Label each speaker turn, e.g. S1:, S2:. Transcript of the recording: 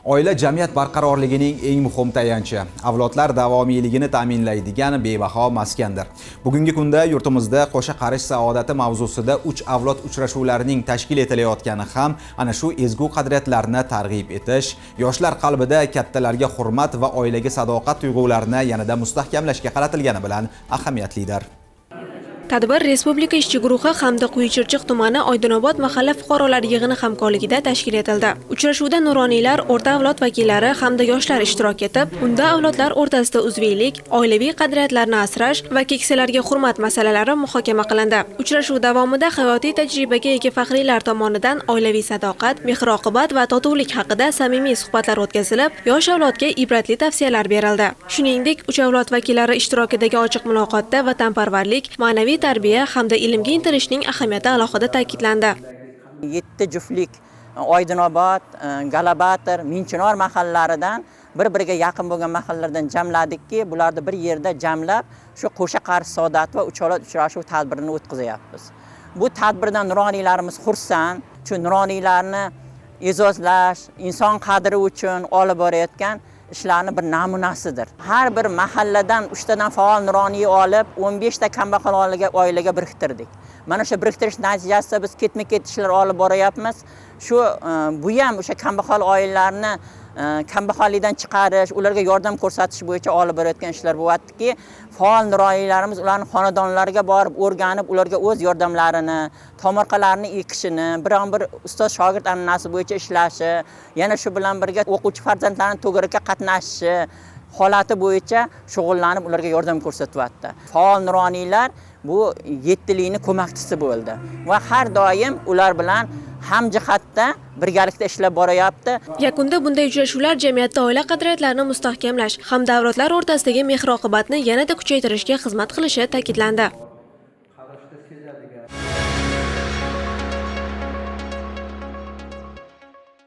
S1: Oila jamiyat barqarorligining eng muhim tayanchi, avlodlar davomiyligini ta'minlaydigan bebaho maskandir. Bugungi kunda yurtimizda qo'sha qarish saodati mavzusida uch avlod uchrashuvlarining tashkil etilayotgani ham ana shu ezgu qadriyatlarni targ'ib etish, yoshlar qalbida kattalarga hurmat va oilaga sadoqat tuyg'ularini yanada mustahkamlashga qaratilgani bilan ahamiyatlidir.
S2: Tadbir Respublika ishchi guruhi hamda Quyi Chirchiq tumani Oydinobod mahalla fuqarolar yig'ini hamkorligida tashkil etildi. Uchrashuvda nuroniylar, o'rta avlod vakillari hamda yoshlar ishtirok etib, unda avlodlar o'rtasida uzviylik, oilaviy qadriyatlarni asrash va keksalarga hurmat masalalari muhokama qilindi. Uchrashuv davomida hayotiy tajribaga ega faxriylar tomonidan oilaviy sadoqat, mehr-oqibat va totuvlik haqida samimiy suhbatlar o'tkazilib, yosh avlodga ibratli tavsiyalar berildi. Shuningdek, uch avlod vakillari ishtirokidagi ochiq muloqotda vatanparvarlik, ma'naviy tarbiya hamda ilmga intilishning ahamiyati alohida ta'kidlandi.
S3: 7 juftlik Oydinobod, Galabatir, Mingchinor mahallalaridan bir-biriga yaqin bo'lgan mahallalardan jamladikki, bularni bir yerda jamlab, shu qo'sha qarish saodati va uch avlod uchrashuv tadbirini o'tkazyapmiz. Bu tadbirdan nuroniylarimiz xursand, chunki nuroniylarni e'zozlash, inson qadri uchun olib borayotgan ishlarni bir namunasidir. Har bir mahalladan 3 tadan faol nuroniy olib, 15 ta kambag'al oilaga biriktirdik. Mana shu biriktirish natijasida biz ketma-ket ishlar olib boryapmiz. Shu bu ham o'sha kambag'al oilalarni kambag'allikdan chiqarish, ularga yordam ko'rsatish bo'yicha olib borayotgan ishlar bo'lyaptiki, faol nuroniylarimiz ularning xonadonlariga borib o'rganib, ularga o'z yordamlarini, tomorqalarini ekishini, biron bir ustoz shogird an'anasi bo'yicha ishlashi, yana shu bilan birga o'quvchi farzandlarning to'garakka qatnashishi holati bo'yicha shug'ullanib ularga yordam ko'rsatyapti. Faol nuroniylar bu yettilikning ko'makchisi bo'ldi va har doim ular bilan hamjihatda birgalikda ishlab boryapti.
S2: Yakunda bunday uchrashuvlar jamiyatda oila qadriyatlarini mustahkamlash hamda avlodlar o'rtasidagi mehr-oqibatni yanada kuchaytirishga xizmat qilishi ta'kidlandi.